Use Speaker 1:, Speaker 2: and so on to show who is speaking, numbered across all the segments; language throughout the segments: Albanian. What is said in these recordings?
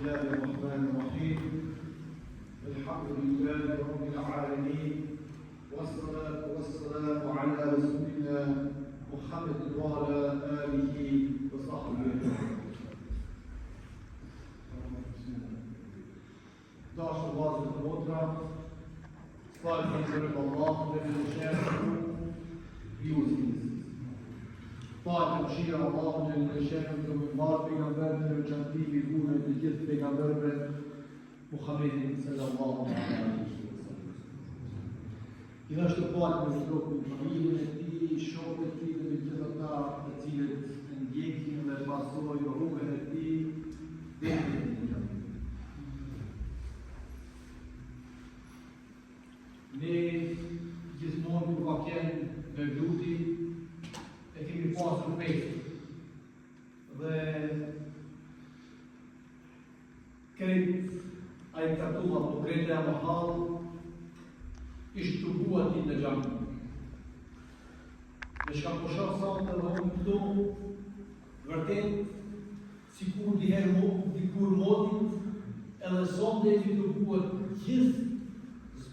Speaker 1: الله الرحمن الرحيم الحمد لله رب العالمين والصلاة والسلام على رسولنا محمد وعلى آله وصحبه أجمعين Dashur vllazër dhe motra, s'pari falënderojmë Allahun xhele shanuhu, ju Paqja mëshira e Allahut xhele shanuhu mbi mbarë pejgamberët në veçanti mbi burrin e të gjithë pejgamberëve Muhammedin sallallahu alaihi wasallam. Gjithashtu paqja me qoftë mbi familjen e tij, shokët e tij dhe të gjithë ata të cilët e ndjekin dhe pasojnë rrugën e tij deri në ditën e Kiametit. Ne gjithmonë kur ka qenë mevludi e kemi pasur festë dhe Krejt ai katull apo krejt ajo mahallë ish tubu aty në xhami. Me çka po shoh sonte edhe unë këtu, vërtet, sikur diherë mo, dikur motit, edhe sonte jemi tubu gjithë,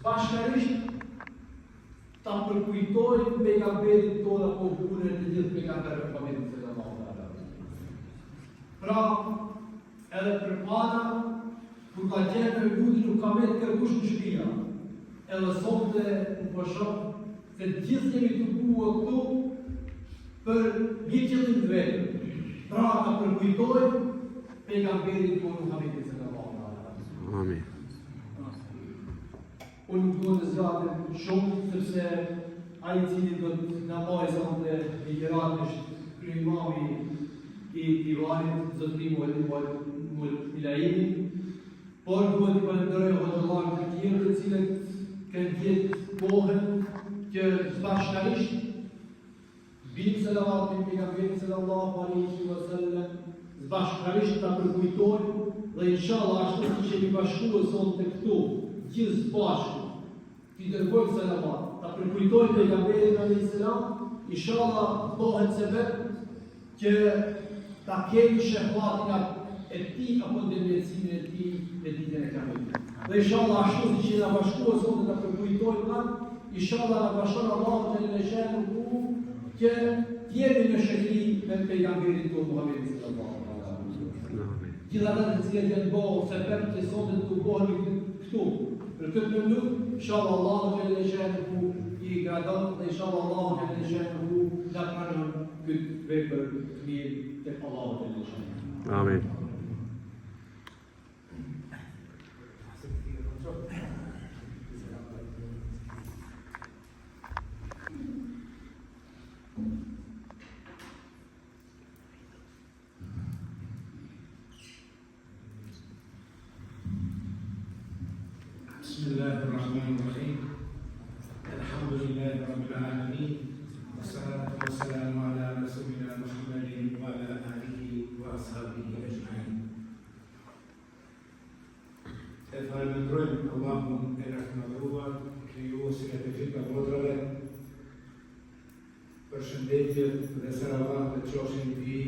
Speaker 1: bashkarisht, ta përkujtojmë pejgamberin tonë apo burrin e të gjithë pejgamberëve Muhammedin sallallahu alaihi wasallam. Pra, edhe përpara kur ka qenë mevludi nuk ka met kërkush në shtëpia. Edhe sonte unë po shoh se të gjithë jemi tubuar këtu për një qëllim të vetëm. Pra ta përkujtojmë pejgamberin tonë Muhammedin sallallahu alaihi wasallam.
Speaker 2: Amin.
Speaker 1: Unë nuk dua të zgjatem shumë, sepse ai i cili do të na mbajë sonte ligjëratën është kryeimami i Tivarit, zotëri Muhedin Milaimi, por dua t'i falënderoj hoxhallarët e tjerë të cilët kanë gjetë kohën që bashkarisht Bim salavat mbi pejgamberin sallallahu alaihi wasallam, bashkarisht ta përkujtojmë dhe inshallah ashtu siç jemi bashkuar sonte këtu, gjithë së bashku, t'i dërgojmë salavat, ta përkujtojmë pejgamberin alaihi salam, inshallah bëhet sebeb që ta kemi shefatin e tij apo ndërmjetësimin e tij në ditën e Kiametit. Dhe inshallah ashtu siç jena bashkuar sonte ta përkujtojmë atë, inshallah na bashkon Allahu xhele shanuhu që të jemi në shoqëri me pejgamberin tonë Muhammedin sallallahu alaihi wasallam. Gjithë ata të cilët janë bërë sebeb që sonte të tubohemi këtu për këtë mevlud, inshallah Allahu xhele shanuhu i gradon dhe inshallah Allahu xhele shanuhu na pranon këtë vepër të mirë tek Allahu xhele shanuhu.
Speaker 2: Amin.
Speaker 3: بسم الله الرحمن الرحيم الحمد لله رب العالمين والصلاة والسلام على رسولنا محمد وعلى آله وأصحابه أجمعين E falënderojmë Allahun e lartmadhëruar, krijuesin e të gjitha botrave, Përshëndetjet dhe salavatet qofshin mbi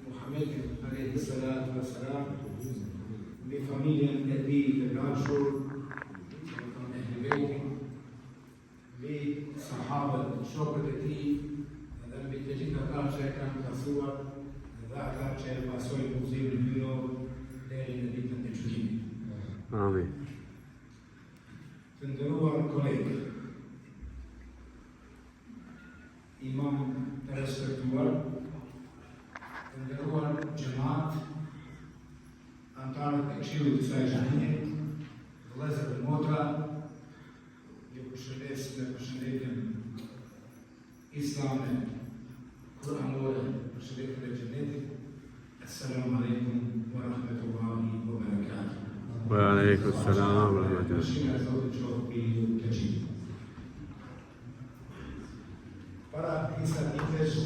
Speaker 3: Muhammedin alayhi salatu wassalam, mbi familjen e tij të dashur, domethënë Ehli Bejtin, mbi sahabët, shokët e tij dhe mbi të gjithë ata që e kanë pasuar dhe ata që e pasojnë udhëzimin hyjnor deri në ditën e gjykimit.
Speaker 2: Amin.
Speaker 3: Të nderuar kolegë, Imam të respektuar, të nderuar xhemat, anëtarët e këshillit të kësaj xhamie, vëllezër dhe motra, ju përshëndes me përshëndetjen islame, kuranore, përshëndetjen e xhenetit. Assalamu alaikum wa rahmatullahi wa barakatuh.
Speaker 2: Wa alaikum salam wa rahmatullahi.
Speaker 3: Mëshira e Zotit qoftë mbi ju të gjithë. Para disa ditësh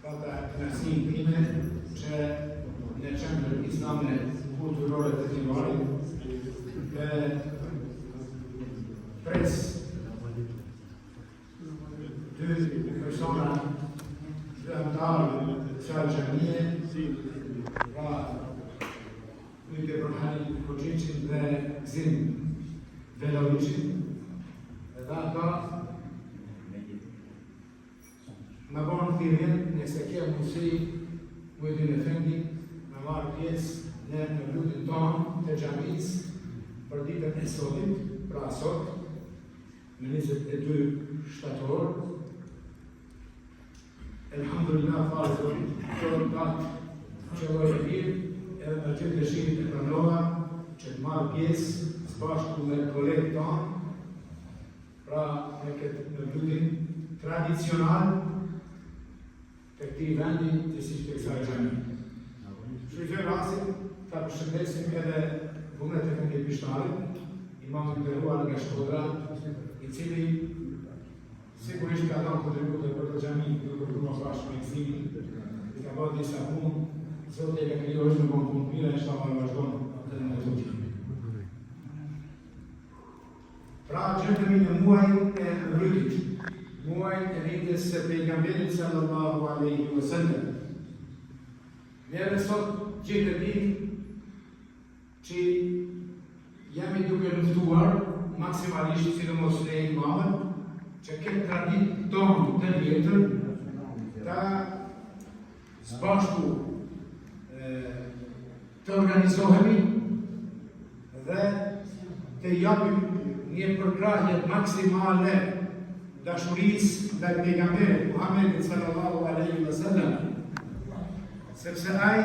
Speaker 3: pata kënaqësinë time që në qendrën islame kulturore të Tivarit të pres dy persona, dy anëtarë të kësaj xhamie, pra. Veloviqin, edhe ata më bënë thirrjen nëse ke mundësi Muhidin Efendi me marrë pjesë në mevludin tonë të xhamisë për ditën e sotit, pra sot, në 22 shtator, Elhamdulillah, falë Zotit, kjo datë qëlloi e mirë, edhe me gjithë dëshirë e pranova që të marr pjesë së bashku me kolegët tanë, pra në këtë mevludin tradicional të këtij vendi të si të kësaj xhamie. Shfrytëzoj rastin ta përshëndesim edhe Vullnet Efendi Pishtarin, imamin e nderuar nga Shkodra, i cili Sigurisht ka dhënë kontribute për këtë xhami, duke punuar bashkë me Gëzimin, i ka bërë disa punë, Zoti e ka krijuar është me bon punë të mira, inshallah vazhdon edhe më tutje. Pra gjendemi në muajin e Mevludit, muajin e lindjes së pejgamberit sallallahu alaihi wasallam. Neve sot gjithë e dimë që jemi duke luftuar maksimalisht, sidomos ne imamët, që këtë traditë tonë të vjetër, ta së bashku të organizohemi dhe të japim një përkrahje maksimale dashurisë ndaj pejgamberit Muhammedit sallallahu alaihi wasallam, sepse ai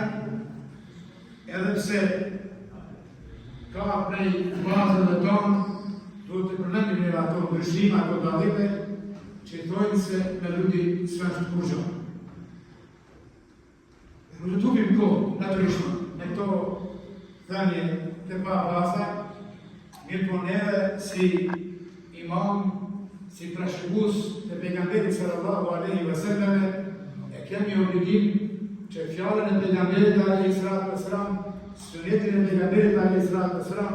Speaker 3: Edhe pse ka prej vëllazërve tonë, duhet të përmendim neve ato ndryshime, ato dallime, që thojnë se mevludi s'është kurgjo. Nuk do të humbim kohë, natyrisht, me këto thënie të pabaza, mirëpo neve si imam, si trashëgues të pejgamberit sallallahu alaihi wasallam, e kemi obligim që fjalën e pejgamberit alaihi salatu wasallam, sunetin e pejgamberit alaihi salatu wasallam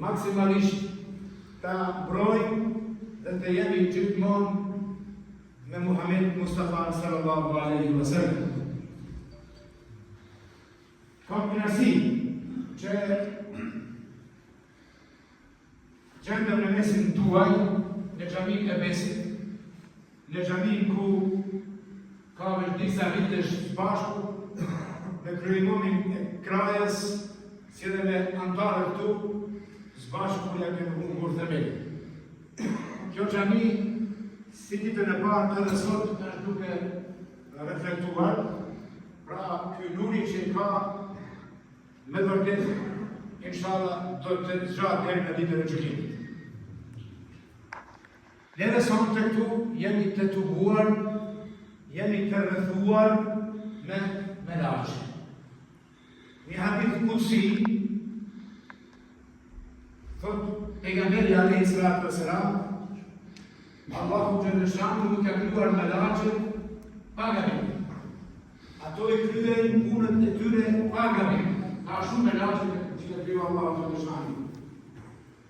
Speaker 3: maksimalisht ta mbrojmë dhe të jemi gjithmonë me Muhammed Mustafa sallallahu alaihi wasallam. Kam kënaqësi që Gjendem në mesin tuaj, në xhaminë e Besit, në xhaminë ku ka veç disa vitesh së bashku me kryeimamin e Krajës, si dhe me anëtarët këtu, së bashku ja kemi vënë gurthemelin. Kjo xhami, si ditën e parë edhe sot, është duke reflektuar, pra ky nuri që ka Me të vërtetë, inshallah, do të zgjatë deri në ditën e gjykimit. Neve sonte këtu jemi të tubuar, jemi të rrethuar me melaqe. Një hadith kudsi, thot pejgamberi alejhi salatu ve selam, Allahu xhelleshanuhu ka krijuar melaqet pa gabim. Ato i kryejnë punët e tyre pa gabim. Ka shumë melaqe që ka krijuar Allahu xhelleshanuhu.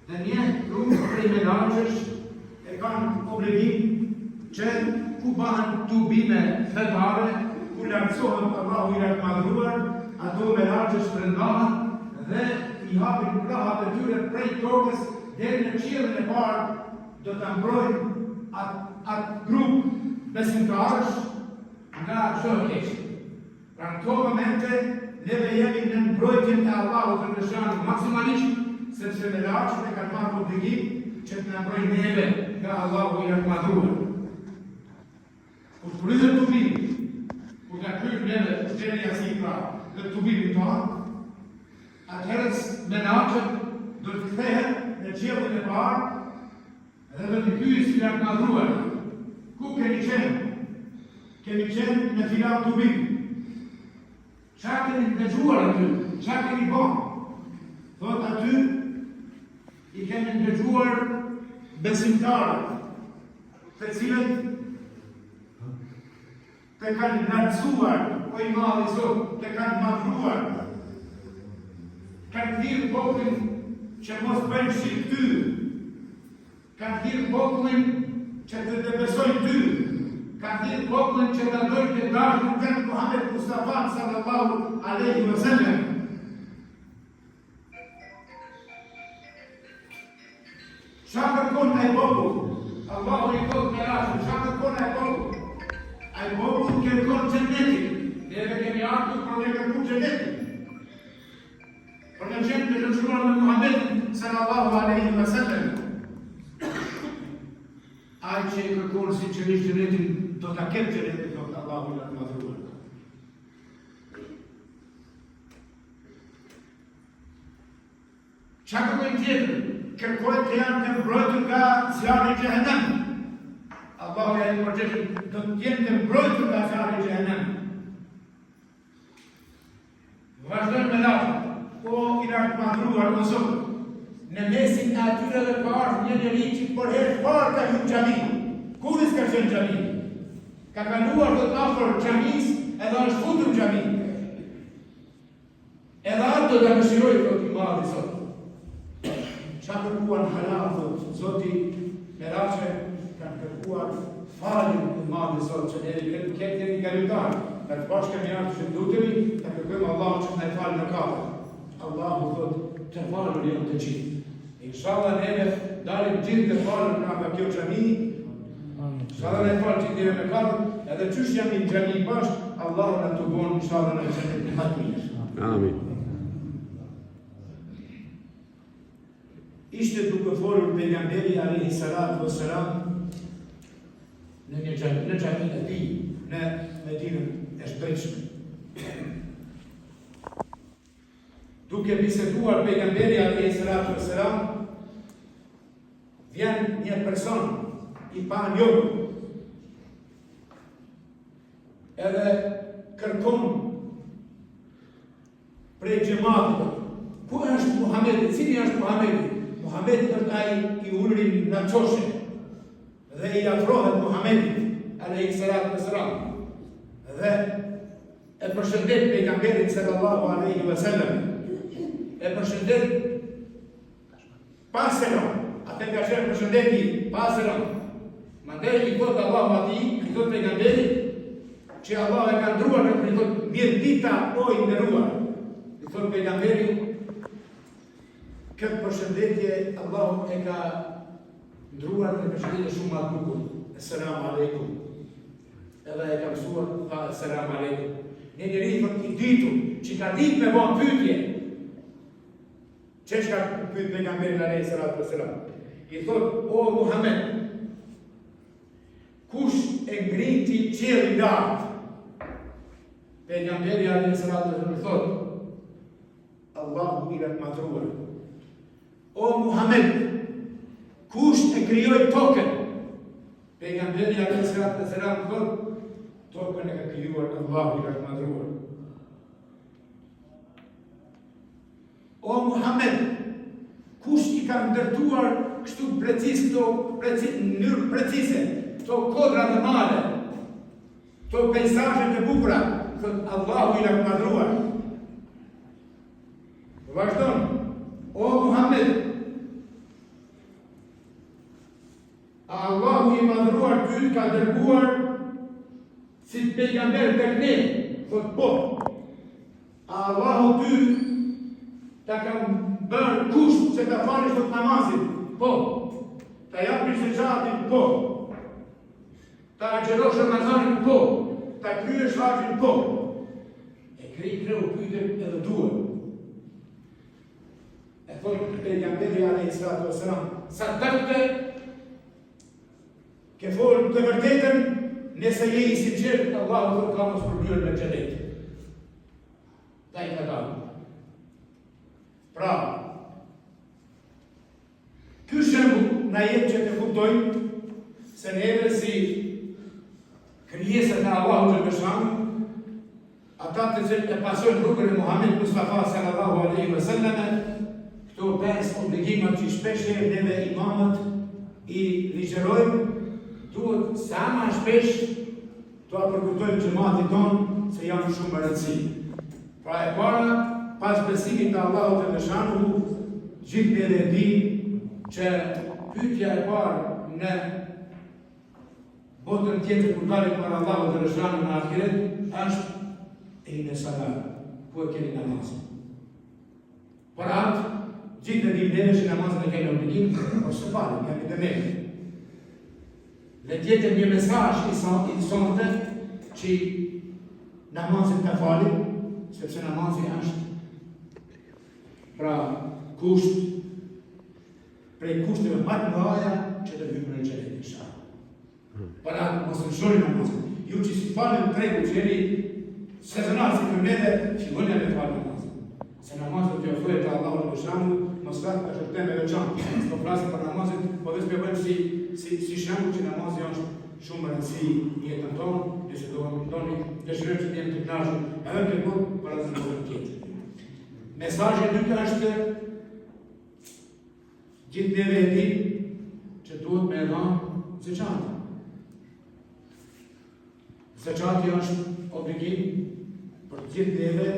Speaker 3: Dhe një grup prej melaqesh e kanë obligim që ku bahen tubime fetare, ku lartësohet Allahu i lartmadhëruar, ato melaqe shpërndahen dhe i hapin krahët e tyre prej tokës deri në qiellin e parë do ta mbrojnë atë at grup besimtarësh nga çdo e keqe. Pra në këto momente neve jemi në mbrojtjen e Allahut xhelleshanuhu maksimalisht, sepse melaqet e kanë marrë obligim që të na mbrojnë neve nga Allahu i lartmadhëruar. Kur të kryhet tubimi, kur ta kryejmë neve deri në jaci pra, dhe tubimin tonë, atëherë melaqet do të kthehen në qiellin e parë dhe do t'i pyesë i lartmadhëruari. Ku keni qenë? Kemi qenë në filan tubim. Ça keni ndëgjuar aty? Ça keni bo? Thot aty, i kemi ndëgjuar besimtarët, të cilët të kanë lartësuar, o i madhi Zot, të kanë madhruar, kanë thirrë popullin që mos bëjnë shirk ty, kanë thirrë popullin që të të besojnë ty, kanë thirrë popullin që të dojnë të dashurin tënd Muhammed Mustafa sallallahu alaihi wasallam. kërkon ai popull? Allahu i thotë melaqeve, çka kërkon ai popull? Ai popull kërkon xhenetin. Neve kemi ardhur për me kërku xhenetin. Për me qenë të shoqëruar me Muhammedin sallallahu alaihi wasallam. Ai që e kërkon sinqerisht xhenetin, do ta ketë xhenetin, thotë Allahu i lartmadhëruar. Çka kërkojnë tjetër? Kërkojnë të janë të mbrojtur nga zjarri i xhehenemit. Allahu ja i përgjigjet, do të jenë të mbrojtur nga zjarri i xhehenemit. Vazhdojnë melaqet, o i lartmadhëruar o Zot, në mesin e atyre dhe ka ardhur një njeri që për herë të parë ka hyrë në xhami. Kurrë s'ka qenë në xhami? Ka kaluar thotë afër xhamisë edhe është futur në xhami. Edhe atë do ta mëshiroj, thotë i madhi Zot. Çka kërkuan hala, thotë Zoti, melaqet kanë kërkuar faljen i madhi Zot, që ne këtë këtë jemi kalimtarë, në të bashkë kemi ardhur që lutemi, ta kërkojmë Allahun që të na i falë mëkatet. Allahu thotë, të falur janë të gjithë. Inshallah neve dalim gjithë të falur nga kjo xhami. Inshallah na i fal gjithë neve mëkatet, edhe qysh jemi në xhami bashkë, Allahu na tubon inshallah në xhenetin më të mirë.
Speaker 2: Amin.
Speaker 3: Ishte duke folur pejgamberi alayhi salatu wassalam në një xhami, në xhaminë e tij në Medinën e shndritshme. Duke biseduar pejgamberi alayhi salatu wassalam vjen një person i panjohur edhe kërkon prej xhematit ku është Muhamedi, cili është Muhamedi? Muhamedi është ai i uluri në qoshe dhe i afrohet Muhamedit alayhi salatu wassalam dhe E përshëndet pejgamberin sallallahu alaihi wasallam. E përshëndet pa selam. Atë nga që përshëndeti pa selam. Mandej i thot Allahu atij, i thot pejgamberit që Allahu e ka ndruar në i thot mirëdita o i nderuar. I thot pejgamberi këtë përshëndetje Allahu e ka ndruar në përshëndetje shumë më të bukur. Esselamu alaikum. Edhe e ka mësuar, tha selam aleikum. Një njeri thot i ditur, që ka ditë me bo pyetje. Që çka pyet pejgamberin alayhi salatu wasalam. I thot o Muhammed, kush e ngriti qiellin lart? Pejgamberi alayhi salatu wasalam thot Allahu i lartmadhëruar. O Muhammed, kush e krijoi tokën? Pejgamberi alayhi salatu wasalam thot, tokën e ka krijuar Allahu i lartmadhëruar. O Muhammed, kush i ka ndërtuar kështu preciz këto preciz në mënyrë precize, këto kodra dhe male, këto peizazhe të bukura, thot Allahu i lartmadhëruar. Vazhdon, o Muhammed, A Allahu i madhëruar ty të ka dërguar si pejgamber tek ne? Thot po. A Allahu ty ta ka bërë kusht që ta falësh thot namazin? Po. Ta japësh zekatin? Po. Ta agjërosh Ramazanin? Po. Ta kryesh haxhin? Po. E kry kreu pyetjen edhe duhet. E thot pejgamberi alayhi salatu wasalam, sadakte ke fol të vërtetën, nëse je i sinqert, Allahu thot ka me shpërblyer me xhenet. Dhe i ka dalë. Pra, Ky shembull na jep që të kuptojmë se neve si krijesat e Allahut xhelleshanuhu, ata të cilët e pasojnë rrugën e Muhammed Mustafa sallallahu alaihi wasallam, këto pesë obligimet që shpesh herë neve imamët i ligjërojmë, duhet sa ma shpesh T'ua përkujtojmë xhematit tonë se janë shumë me rëndësi. Pra e para, pas besimit të Allahut xhelleshanuhu, gjithë ne e dimë që pyetja e parë në botën tjetër kur dalim para Allahut xhelleshanuhu në ahiret, është ejne salat, ku e keni namazin. Për atë, Gjithë e dimë neve që namazin e kemi obligim, por s'e falim, jemi demelë. Dhe tjetër një mesazh i sa i sonte që namazin ta falim, sepse namazi është pra kusht prej kushteve më të mëdha që të hyjmë në xhenet inshallah. Para mos e lëshoni namazin. Ju që s'i falni në tregu që jeni sezonal si për neve, filloni me falë namazin. Se namazi do t'ju afrojë te Allahu xheleshanuhu, mos flas për këtë temë veçantë. S'po flasim për namazin, po veç po e bëjmë si si si shembull që namazi është shumë me rëndësi në jetën tonë, nëse do doni dëshirojmë që të jemi të kënaqur edhe në këtë botë, por edhe në botën tjetër. Mesazhi i dytë është gjithë neve e dimë që duhet me e dhanë zeqatin. Zeqati është obligim për të gjithë neve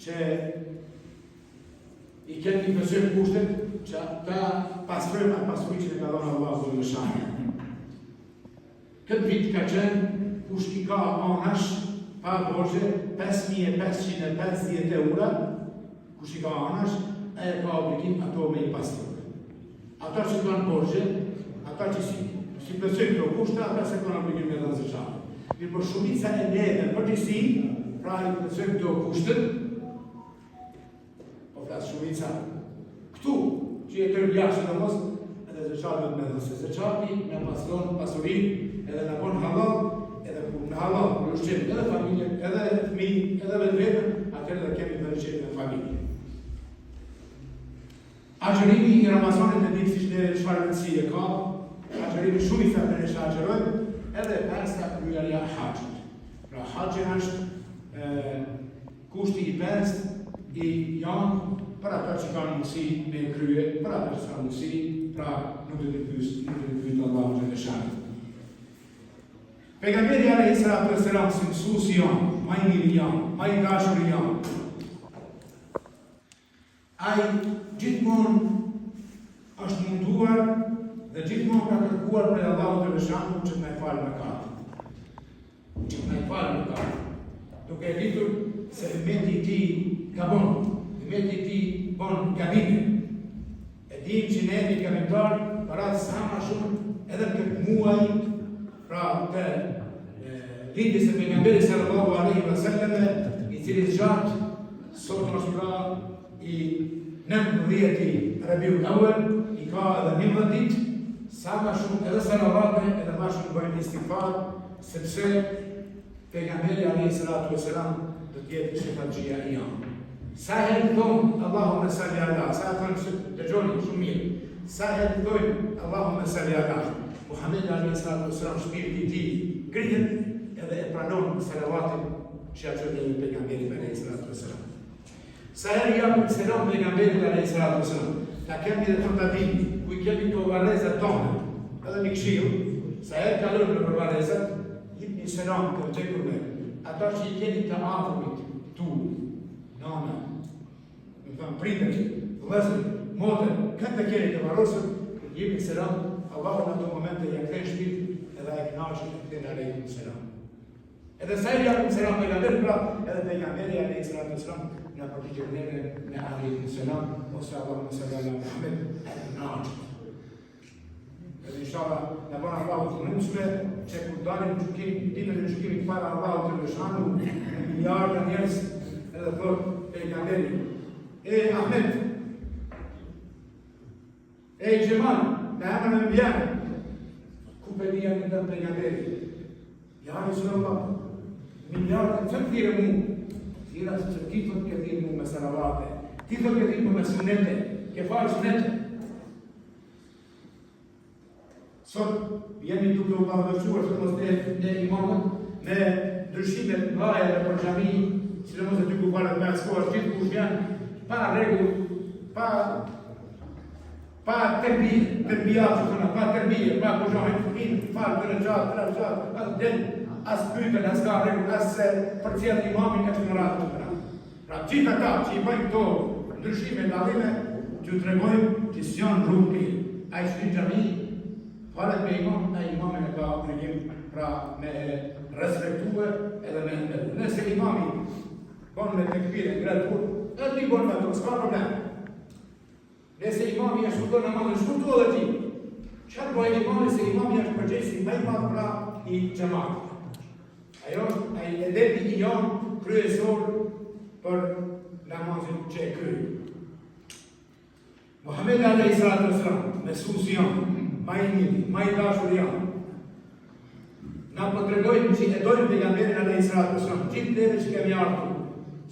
Speaker 3: që i kemi i plotësojmë kushtet që ta pastrojmë atë pasuri që na ka dhënë Allahu xheleshanuhu. Këtë vit ka qenë kush i ka anash pa borxhe 5550 euro, kush i ka anash, e ka obligim ato me i pastru. Ata që kanë borxhe, ata që s'i, s'i plotësojnë këto kushte, ata s'e kanë obligim me dhënë zeqat. Mirëpo shumica e neve në përgjithësi, pra i plotësojmë këto kushtet, po flas shumica këtu, që jetojmë jashtë sidomos, edhe zeqat duhet me dhënë, se zeqati na pastron pasurinë, edhe na bon hallall, edhe kur në hallall, kur ushqim edhe familjen, edhe fëmijë, edhe vetveten, atëherë dhe kemi bereqet në familje. Agjërimi i Ramazanit e dimë siç neve çfarë rëndësie ka, agjërimi shumica prej nesh agjërojmë, edhe e pesta kryerja e haxhit. Pra haxhi është e, kushti i pestë i janë për ata që kanë mundësi me e krye, për ata që s'kanë mundësi, pra nuk do t'i pyes, nuk do t'i pyet Allahu xheleshanuhu. Pejgamberi alejhi salatu vesselam si mësuesi jonë, ma i miri jonë, ma i dashuri jonë, Ai gjithmonë është munduar dhe gjithmonë ka kërkuar prej Allahut xheleshanuhu që të na i falë mëkatet. Që të na i falë mëkatet. Duke e ditur se ymeti i tij gabon, ymeti i tij bon gabime. E dimë që ne jemi gabimtar, para sa ma shumë edhe në këtë muaj, pra të lindjes së pejgamberit sallallahu alaihi wasallam, i cili zgjat sot është pra i 19 Rabiul Awal, i ka edhe 11 ditë, sa ma shumë edhe salavate, edhe ma shumë bëjmë istigfar, sepse Pejgamberi alejhi salatu ve selam do të jetë shefatxhia i jonë. Sa herë thonë Allahumme salli ala, sa herë thonë dëgjoni shumë mirë. Sa herë thonë Allahumme salli ala, Muhamedi alejhi salatu ve selam shpirti i tij ngrihet edhe e pranon salavatin që ia çon neve pejgamberit alejhi salatu ve selam. Sa herë i japim selam pejgamberit alejhi salatu ve selam, ta kemi dhe të ta dimë, ku i kemi këto varrezat tona, edhe një këshillë, sa herë kalojmë nëpër varrezat, jipni selam të vdekurve, ata që i keni të afërmit tu, nana, me thënë prindërit, vëllezërit, motër, kë të keni të varrosur, jipni selam, Allahu në ato momente ja kthen shpirtin edhe ai kënaqet e kthen alejkum selam. Edhe sa i japim selam pejgamberit, pra edhe pejgamberi alayhi salatu wasalam na përgjigjet neve me alayhi selam ose Allahumma salli ala Muhammed edhe kënaqet. Edhe inshallah na bën Allahu të mundshme që kur dalim në gjykim, ditën e gjykimit para Allahut xheleshanuhu, me miliarda njerëz edhe thot pejgamberi, e Ahmed, Ej Xhemal, me emër e mbiemër. Ku pe di emrin tëm pejgamberi? Ja Resulallah. Miliarda, pse më thirre mu? Thirra sepse ti thot ke thirrë mu me salavate. Ti thot ke thirrë mu me sunete. Ke falë sunete. Sot jemi duke u ballafaquar, sidomos ne, ne imamët, me ndryshime të mëdha nëpër xhami, sidomos aty ku falet me asko, është gjithë kush janë pa rregull, pa pa terbije, terbija që thonë, pa terbije, pa kurgjo, hin, fal dy reqate, tre reqate, as del, as pyeten, as ka rregull, as se përcjell imamin e kështu me radhë të Pra gjithë ata që i bëjnë këto ndryshime e dallime, t'ju tregojmë që s'janë rrugë mirë. Ai që hyn xhami, falet me imam, ai imamin e ka obligim pra me e respektue edhe me e nderu. Nëse imami bon me tekbir e ngre durë, edhe ti bon me to, s'ka problem. Nëse imami e shkurton namazin, shkurtu edhe ti. Çfarë bëjë imami se imami është përgjegjësi më i madh pra i xhamatit. Ajo është ai edepi i jonë kryesor për namazin që e kryejmë. Muhamedi alayhi salatu wasalam, mësuesi jonë, ma i miri, ma i dashuri jonë. Na po tregojmë që e dojmë pejgamberin alayhi salatu wasalam, gjithë neve që kemi ardhur,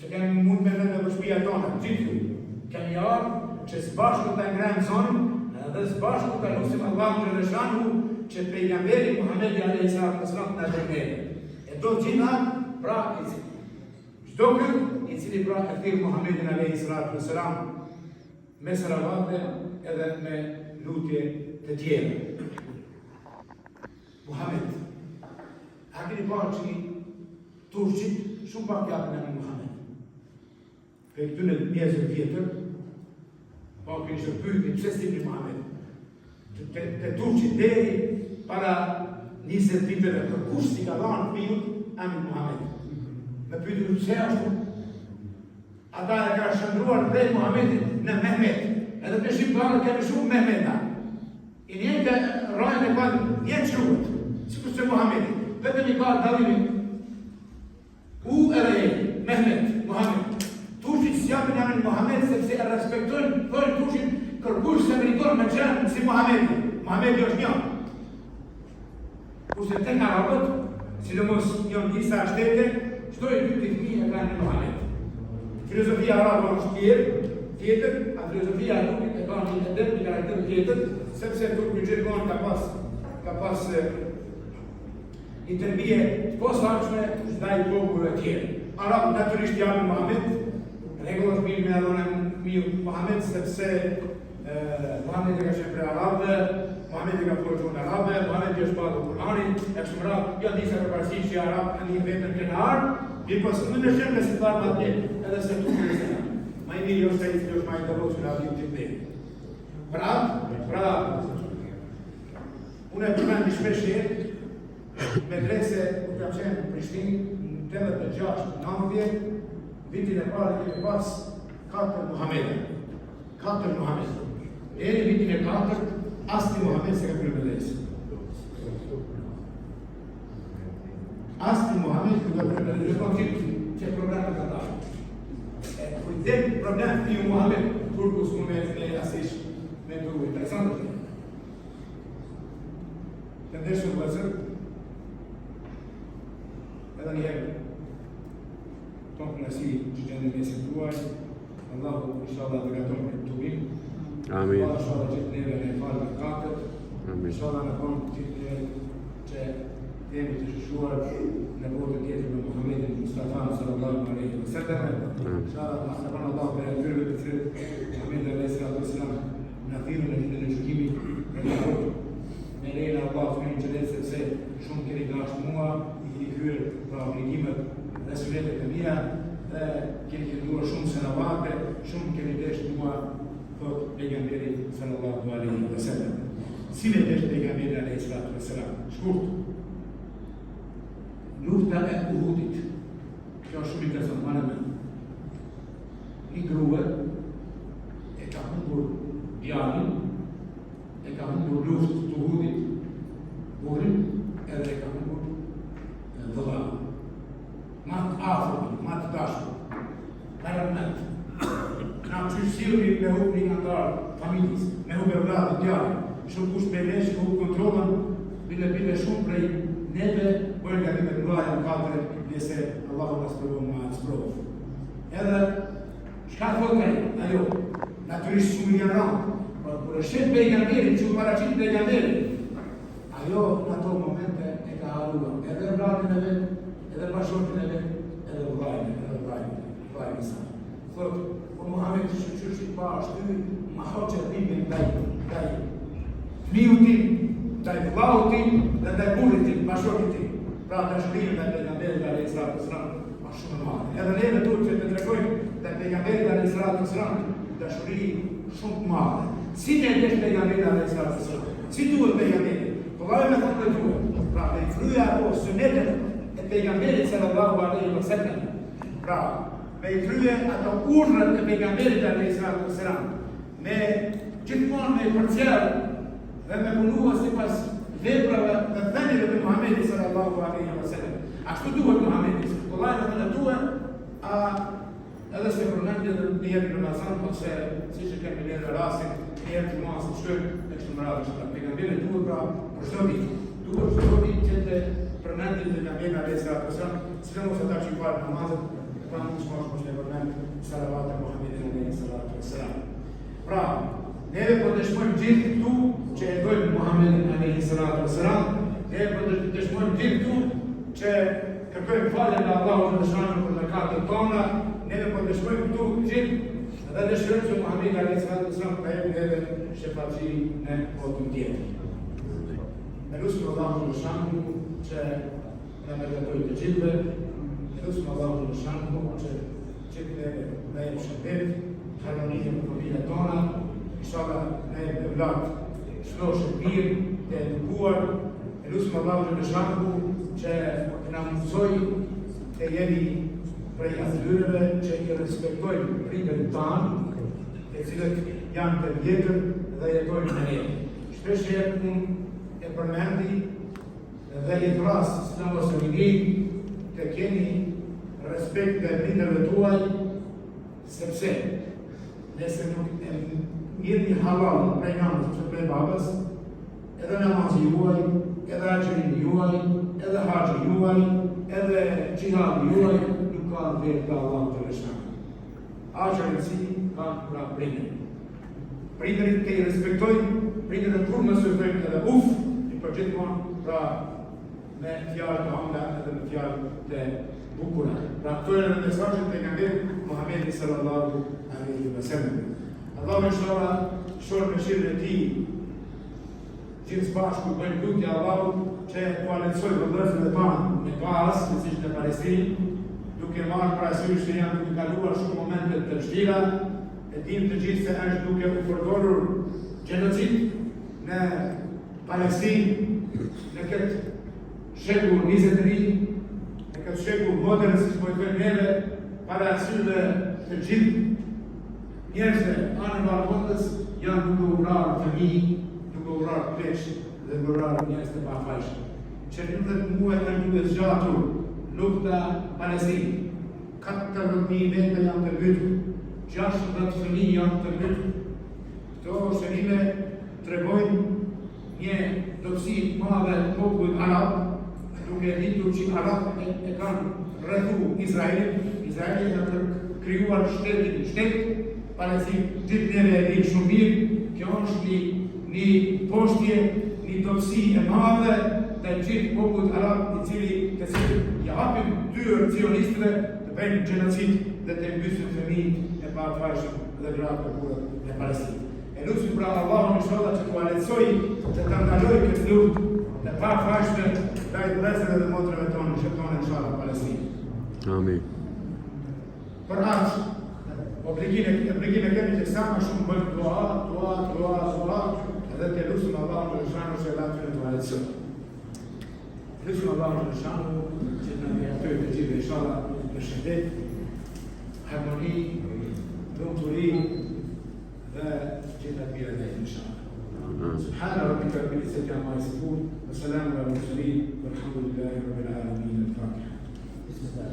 Speaker 3: që kemi mund me në në shtëpia tona, gjithë ju. Kemi ardhur që së bashku ta ngrejmë zonin dhe së bashku ta lusim Allahun xhaleshanuhu që pejgamberi Muhamedi alayhi salatu wasalam na dojë neve. E do gjithë atë, pra i cili Çdo kënd i cili pra e thirr Muhammedin alayhi salatu wasalam me salavate edhe me lutje të tjera. Muhammed, a keni parë që turqit shumë pak japin emrin Muhammed. Prej këtyne njerëzve tjetër, po keni shë pyetni pse s'jepni Muhammed. Te, te, te turqit deri para 20 viteve, kërkush s'i ka dhanë fëmijës emrin Muhammed. Me pyetur pse ashtu? Ata e kanë shndërruar dhe Muhammedin në Mehmet. Edhe te shqiptarët kemi shumë Mehmeta. I njëjtë rrajën e kanë njëjtë shkruhet, sikurse Muhammedi. Vetëm i ka dallimin U edhe E, Mehmet, Muhammed. Turqit s'japin emrin Muhammed sepse e respektojnë, thonë turqit, kërkush s'e meriton me qenë si Muhammedi. Muhammedi është një. Kurse tek arabët, sidomos janë disa shtete, çdo i dyti fëmijë e ka emrin Muhammed. Filozofia arabe është tjetër, tjetër, a filozofia e turkit e ka një edep, një karakter tjetër, sepse turku gjithmonë ka pas ka pas një terbije të posaçme ndaj popujve tjerë. Arabët natyrisht japin Muhammed, rregull është mirë me dhënë fëmijës Muhammed sepse Muhammedi ka qenë prej arabëve, Muhammedi ka folur gjuhën arabe, Muhammedi është shpallur Kur'ani, e kështu me radhë, janë disa përparësi që arabët e ndiejnë veten krenar, mirëpo s'mund të qenë besimtar më të mirë, edhe se turku e se. Ma i mirë është ai i cili është ma i devotshëm në atë gjithë ne. Pra, pra, Unë e përmendi shpesh herë, medrese kur kam qenë në Prishtinë, në 86, 90, vitin e parë kemi pas 4 Muhammeda. 4 Muhammeda. Deri vitin e katërt, asnjë Muhammed s'e ka kryer medrese. Asnjë Muhammed s'e ka kryer medrese. Në konflikt që probleme ka dalë. E kujt problem ti Muhammed, turku s'mu me me asish me duhet. Interesant. Të ndershëm vëllezër, edhe një herë, tonë kënaqësi që gjendem në mesin tuaj, Allahu inshallah begaton këtë tubim.
Speaker 2: Amin.
Speaker 3: Allah inshallah gjithë neve na i falë mëkatet.
Speaker 2: Amin.
Speaker 3: Inshallah na bon gjithë neve që jemi të shoqëruar në botën tjetër me Muhammedin Mustafa sallallahu alaihi wasallam. Inshallah na bon Allahu prej atyre të cilët Muhammedi alaihi salatu wasallam Na thirrën në ditën e gjykimit dhe na thotë, me lejen e Allahut hyni në xhenet sepse shumë keni dashur mua, i keni kryer pra obligimet dhe sunetet e mia dhe keni kënduar shumë salavate, shumë keni dashur mua, thot pejgamberi sallallahu alaihi wasallam. Si me dashur pejgamberin alaihi salatu wasallam? Shkurt. Lufta e Uhudit. Kjo është shumë interesante, marrë me. Një grua e ka humbur djalin, e ka humbur luftë të Uhudit burrin, edhe e ka humbur vëllain. Ma të afërm, ma të dashur. Merre me mend. Na qysh sillemi me hup një anëtar familjes, me hup evladin, djalin. Shumë kush prej nesh me hup kontrollën, bile bile shumë prej neve bëjnë gabime të mëdha mëkate, nëse Allahu na sprovon me atë sprovë. Edhe çka thotë ai? Ajo, natyrisht shumë i vjen rëndë, por kur e sheh pejgamberin që u paraqit pejgamberi, ajo në ato momente e ka harruar edhe evladin e vet, edhe bashkëshortin e vet, edhe vëllain, edhe vëllain, vëllain e saj. Thotë, o Muhammed, shyqyr që të pashë ty, ma hoqe dhimbjen ndaj, ndaj fëmijës tim, ndaj vëllaut tim dhe ndaj burrit tim, bashkëshortit tim. Pra dashuria ndaj pejgamberit alayhi salatu wasalam Është shumë e madhe. Edhe neve duhet që të tregojmë ndaj pejgamberit alayhi salatu wasalam dashuri shumë të madhe. Si me desh pejgamberin alayhi salatu wasalam? Si duhet pejgamberi? Kollaj me thonë me duhet. Pra me krye ato sunetet e pejgamberit sallallahu alaihi wasallam. Pra me krye ato urdhrat e pejgamberit alayhi salatu wasalam. Me gjithmonë me përcjell dhe me punua sipas veprave dhe thënieve të Muhamedit sallallahu alaihi wasallam. Ashtu duhet Muhamedi, kollaj me thënë duhet, a edhe s'e përmendim edhe një herë në Ramazan ose siç e kemi ne në rastin, një herë të masë të shkojmë e kështu me radhë kështu. Pejgamberi duhet pra për çdo ditë. Duhet çdo ditë që të përmendim pejgamberin alaihi salatu wasallam, sidomos ata që i falin namazet, e pa mund të mos e përmend salavat e Muhammedit alaihi salatu wasallam. Pra, neve po dëshmojmë gjithë këtu që e dojmë Muhammedin alaihi salatu wasallam, neve po dëshmojmë gjithë këtu që kërkojmë falje nga Allahu xhele për mëkatet tona, neve po dëshmojmë këtu gjithë dhe dëshirojmë që Muhammedi alaihi salatu wasallam të jep neve shefatxhi në botën tjetër. E lusim Allahun xhele që na begatojë të gjithëve, e lusim Allahun xhele që gjithë neve na jep shëndet, harmoni në familjet tona, inshallah na jep evlat shnosh e mirë, të edukuar, e lusim Allahun xhele që të na mundësoj të jemi prej atyreve që i respektojmë prindërit tanë, të cilët janë të vjetër dhe jetojnë me ne. Shpesh herë unë e përmendi Dhe i thërras, sidomos rininë, të keni respekt ndaj prindërve tuaj, sepse nëse nuk e mirrni hallall prej nanës ose prej babës, edhe namazi juaj, edhe agjërimi juaj, edhe haxhi juaj, edhe xhihadi juaj, nuk ka vlerë te Allahu xhele. Aq rëndësi kanë pra prindërit. Prindërit të i respektojmë, prindërit kurrë mos u thojmë edhe uf, i për gjithmonë, pra me fjalë të ëmbla edhe me fjalë të bukura. Pra këto janë mesazhet e pejgamberit Muhamedi sallallahu alaihi wasallam. Allahu inshallah shoh mëshirën e tij Gjithë së bashku bëjmë lutje Allahut që t'ua lehtësojë vëllezërve tanë në Gazë, siç në Palestinë, duke marrë parasysh se janë duke kaluar shumë momente të vështira, e dimë të gjithë se është duke u përdorur gjenocid në Palestinë, në këtë shekull 21, në këtë shekull modern, siç po i thojmë neve, para syve të gjithë Njerëzve anembanë botës janë duke u vrarë fëmijë, duke u vrarë pleq dhe duke u vrarë njerëz të pafajshëm. Që 11 muaj është duke zgjatur lufta në Palestinë. 40.000 veta janë të mbytur, 60 fëmijë janë të mbytur. Këto shënime tregojnë një dobësi të madhe të popullit arab, duke e ditur që arabët e, e kanë rrethu Izraelin, Izraeli e ka krijuar shtetin shtet, Palestinë gjithë neve e dimë shumë mirë, kjo është një, një poshtje, një dobësi e madhe të gjithë popullit arab i cili të cilët i hapin dyert sionistëve të bëjnë gjenocid dhe të mbysin fëmijët e pafajshëm dhe gratë e burrat në Palestinë. E lusim pra Allahun inshallah që t'ua lehtësojë që ta ndalojë këtë luftë të pafajshme ndaj vëllezërve dhe motrave tonë që tonë inshallah në Palestinë.
Speaker 2: Amin.
Speaker 3: Për atë obligim e obligim e kemi që sa më shumë bëjmë dua, dua, dua, dua, edhe të lusim Allahun xhele që atyre t'ua lehtësojë. Lusim Allahun xhele që të na begatojë të gjithë inshallah me shëndet, harmoni, lumturi, Dhe gjitha të mirat e inshallah. Subhana rabbika rabbil izzati amma yasifun wa salamun ala al-mursalin walhamdulillahi rabbil alamin. Al-Fatiha. Bismillah.